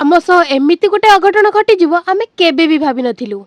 ଆମ ସହ ଏମିତି ଗୋଟେ ଅଘଟଣ ଘଟିଯିବ, ଆମେ କେବେ ବି ଭାବିନଥିଲୁ।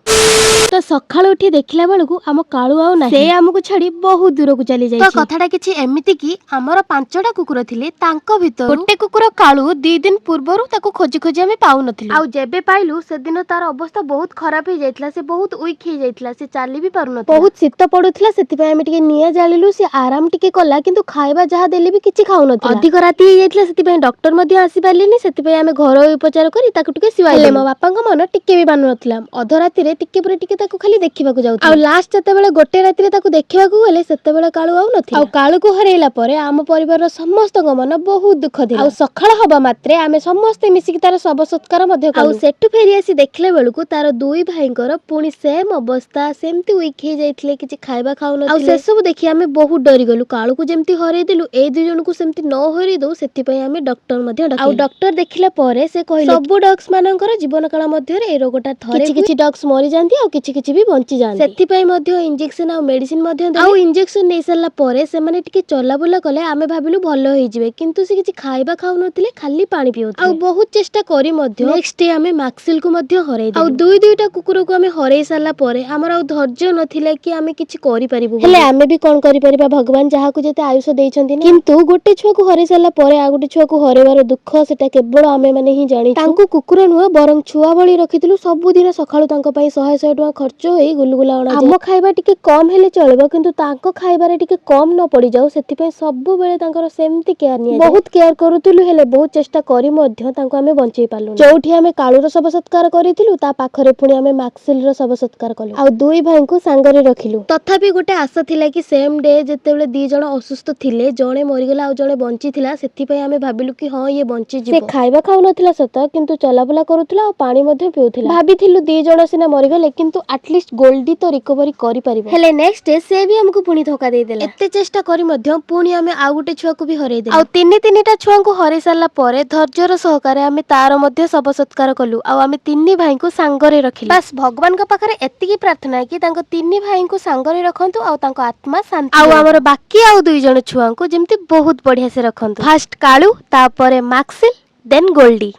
ତ ସକାଳୁ ଉଠି ଦେଖିଲା ବେଳକୁ ଆମ କାଳୁ ଆଉ ନାହିଁ। ସେ ଆମକୁ ଛାଡି ବହୁତ ଦୂରକୁ ଚାଲି ଯାଇଛି। ତ କଥାଟା କିଛି ଏମିତି କି ଆମର ପାଞ୍ଚଟା କୁକୁର ଥିଲେ। ତାଙ୍କ ଭିତରୁ ଗୋଟେ କୁକୁର କାଳୁ, 2 ଦିନ ପୂର୍ବରୁ ତାକୁ ଖୋଜି ଖୋଜି ଆମେ ପାଉନଥିଲୁ। ଆଉ ଯେବେ ପାଇଲୁ, ସେଦିନ ତାର ଅବସ୍ଥା ବହୁତ ଖରାପ ହେଇଯାଇଥିଲା। ସେ ବହୁତ ୱିକ୍ ହେଇଯାଇଥିଲା, ସେ ଚାଲି ବି ପାରୁନଥିଲା। ବହୁତ ଶୀତ ପଡୁଥିଲା, ସେଥିପାଇଁ ଆମେ ଟିକେ ନିଆଁ ଜାଳିଲୁ। ସେ ଆରାମ ଟିକେ କଲା, କିନ୍ତୁ ଖାଇବା ଯାହା ଦେଲେ ବି କିଛି ଖାଉନଥିଲା। ଅଧିକ ରାତି ହେଇଯାଇଥିଲା, ସେଥିପାଇଁ ଡକ୍ଟର ମଧ୍ୟ ଆସିପାରିଲେନି। ସେଥିପାଇଁ ଆମେ ଘରୋଇ ଉପଚାର କରି ତାକୁ ଟିକେ ଶୁଆଇ। ମୋ ବାପାଙ୍କ ମନ ଟିକେ ବି ମାନୁନଥିଲା। ଅଧ ରାତିରେ ଟିକେ ପରେ ଟିକେ ତାକୁ ଖାଲି ଦେଖିବାକୁ ଯାଉଥିଲେ। ଆଉ ଲାଷ୍ଟ ଯେତେବେଳେ ଗୋଟେ ରାତିରେ ତାକୁ ଦେଖିବାକୁ ଗଲେ, ସେତେବେଳେ କାଳୁ ଆଉ ନଥିଲା। ଆଉ କାଳୁକୁ ହରେଇଲା ପରେ ଆମ ପରିବାରର ସମସ୍ତଙ୍କ ମନ ବହୁତ ଦୁଃଖ ଥିଲା। ଆଉ ସକାଳ ହବା ମାତ୍ରେ ଆମେ ସମସ୍ତେ ମିଶିକି ତାର ଶବ ସତ୍କାର ମଧ୍ୟ କଲୁ। ଆଉ ସେଠୁ ଫେରି ଆସି ଦେଖିଲା ବେଳକୁ ତାର ଦୁଇ ଭାଇଙ୍କର ପୁଣି ସେମ୍ ଅବସ୍ଥା, ସେମିତି ୱିକ୍ ହେଇଯାଇଥିଲେ, କିଛି ଖାଇବା ଖାଉନଥିଲେ। ଆଉ ସେସବୁ ଦେଖି ଆମେ ବହୁତ ଡରିଗଲୁ। କାଳୁକୁ ଯେମିତି ହରେଇ ଦେଲୁ, ଏଇ ଦୁଇ ଜଣଙ୍କୁ ସେମିତି ନ ହରେଇ ଦଉ, ସେଥିପାଇଁ ଆମେ ଡକ୍ଟର ମଧ୍ୟ। ଆଉ ଡକ୍ଟର ଦେଖିଲା ପରେ ସେ କହିଲେ, ସବୁ ଡଗ୍ସ ମାନଙ୍କର ଜୀବନ କାଳ ମଧ୍ୟରେ ଏଇ ରୋଗଟା ଥରେ, କିଛି କିଛି ଡଗ୍ସ ମରିଯାଆନ୍ତି ଆଉ କିଛି କିଛି ବି ବଞ୍ଚି ଯାଆନ୍ତି। ସେଥିପାଇଁ ମଧ୍ୟ ଇଞ୍ଜେକ୍ସନ ଆଉ ମେଡିସିନ ମଧ୍ୟ ଦେଲେ। ଆଉ ଇଞ୍ଜେକ୍ସନ ନେଇ ସାରିଲା ପରେ ସେମାନେ ଟିକେ ଚଲାବୁଲା କଲେ। ଆମେ ଭାବିଲୁ ଭଲ ହେଇଯିବେ, କିନ୍ତୁ ସେ କିଛି ଖାଇବା ଖାଉନଥିଲେ, ଖାଲି ପାଣି ପିଉଥିଲେ। ଆଉ ବହୁତ ଚେଷ୍ଟା କରି ମଧ୍ୟ ନେକ୍ସଟ ଡେ ଆମେ ମାକ୍ସିଲକୁ ମଧ୍ୟ ହରେଇ। ଆଉ ଦୁଇ ଦୁଇଟା କୁକୁରକୁ ଆମେ ହରେଇ ସାରିଲା ପରେ ଆମର ଆଉ ଧୈର୍ଯ୍ୟ ନଥିଲା କି ଆମେ କିଛି କରିପାରିବୁ। ହେଲେ ଆମେ ବି କଣ କରିପାରିବା? ଭଗବାନ ଯାହାକୁ ଯେତେ ଆୟୁଷ ଦେଇଛନ୍ତି ନା। କିନ୍ତୁ ଗୋଟେ ଛୁଆକୁ ହରେଇ ସାରିଲା ପରେ ଆଉ ଗୋଟେ ଛୁଆକୁ ହରେଇବାର ଦୁଃଖ, ସେଟା କେବଳ ଆମେ ମାନେ ହିଁ ଜାଣିଛୁ। ତାଙ୍କୁ କୁକୁର ନୁହେଁ, ବରଂ ଛୁଆ ଭଳି ରଖିଥିଲୁ। ସବୁଦିନ ସକାଳୁ ତାଙ୍କ ପାଇଁ 100 100 ଟଙ୍କା ଖର୍ଚ୍ଚ ହେଇ ଗୁଲୁଗୁଲା ଅଣା। ଆମ ଖାଇବା ଟିକେ କମ ହେଲେ ଚଳିବ, କିନ୍ତୁ ତାଙ୍କ ଖାଇବାରେ ଟିକେ କମ ନ ପଡିଯାଉ, ସେଥିପାଇଁ ସବୁବେଳେ ତାଙ୍କର ସେମିତି କେୟାର ନିଆ। ବହୁତ କେୟାର କରୁଥିଲୁ। ହେଲେ ବହୁତ ଚେଷ୍ଟା କରି ମଧ୍ୟ ତାଙ୍କୁ ଆମେ ବଞ୍ଚେଇ ପାରିଲୁ। ଯୋଉଠି ଆମେ କାଳୁର ଶବ ସତ୍କାର କରିଥିଲୁ, ତା ପାଖରେ ପୁଣି ଆମେ ମାକ୍ସିଲର ଶବ ସତ୍କାର କଲୁ ଆଉ ଦୁଇ ଭାଇଙ୍କୁ ସାଙ୍ଗରେ ରଖିଲୁ। ତଥାପି ଗୋଟେ ଆଶା ଥିଲା କି ସେମ୍ ଡେ ଯେତେବେଳେ ଦି ଜଣ ଅସୁସ୍ଥ ଥିଲେ, ଜଣେ ମରିଗଲା ଆଉ ଜଣେ ବଞ୍ଚିଥିଲା, ସେଥିପାଇଁ ଆମେ ଭାବିଲୁ କି ହଁ, ଇଏ ବଞ୍ଚିଯିବ। ସେ ଖାଇବା ଖାଉନଥିଲା ସତ, କିନ୍ତୁ ଚଲାବୁଲା କରୁଥିଲା ଆଉ ପାଣି ମଧ୍ୟ ପିଉଥିଲା। ଭାବିଥିଲୁ ଦି ଜଣ ସିନା ମରିଗଲେ, କିନ୍ତୁ ଆଟଲିଷ୍ଟ ଗୋଲ୍ଡି ତ ରିକଭରି କରିପାରିବ। ହେଲେ ନେକ୍ସଟ ଡେ ସେ ବି ଆମକୁ ପୁଣି ଧୋକା ଦେଇଦେଲା। ଏତେ ଚେଷ୍ଟା କରି ମଧ୍ୟ ପୁଣି ଆମେ ଆଉ ଗୋଟେ ଛୁଆକୁ ବି ହରେଇ ଦେଲୁ। ଆଉ ତିନି ତିନିଟା ଛୁଆଙ୍କୁ ହରେଇ ସାରିଲା ପରେ ଧୈର୍ଯ୍ୟର ସହକାରେ ଆମେ ତାର ମଧ୍ୟ ଶବ ସତ୍କାର କଲୁ ଆଉ ଆମେ ତିନି ଭାଇଙ୍କୁ ସାଙ୍ଗରେ ରଖିଲୁ। ବାସ୍, ଭଗବାନଙ୍କ ପାଖରେ ଏତିକି ପ୍ରାର୍ଥନା କି ତାଙ୍କ ତିନି ଭାଇଙ୍କୁ ସାଙ୍ଗରେ ରଖନ୍ତୁ ଆଉ ତାଙ୍କ ଆତ୍ମା ଶାନ୍ତି, ଆଉ ଆମର ବାକି ଆଉ ଦୁଇ ଜଣ ଛୁଆଙ୍କୁ ଯେମିତି ବହୁତ ବଢିଆ ସେ ରଖନ୍ତୁ। ଫାଷ୍ଟ କାଳୁ, ତାପରେ ମାକ୍ସିଲ, ଦେନ୍ ଗୋଲ୍ଡି।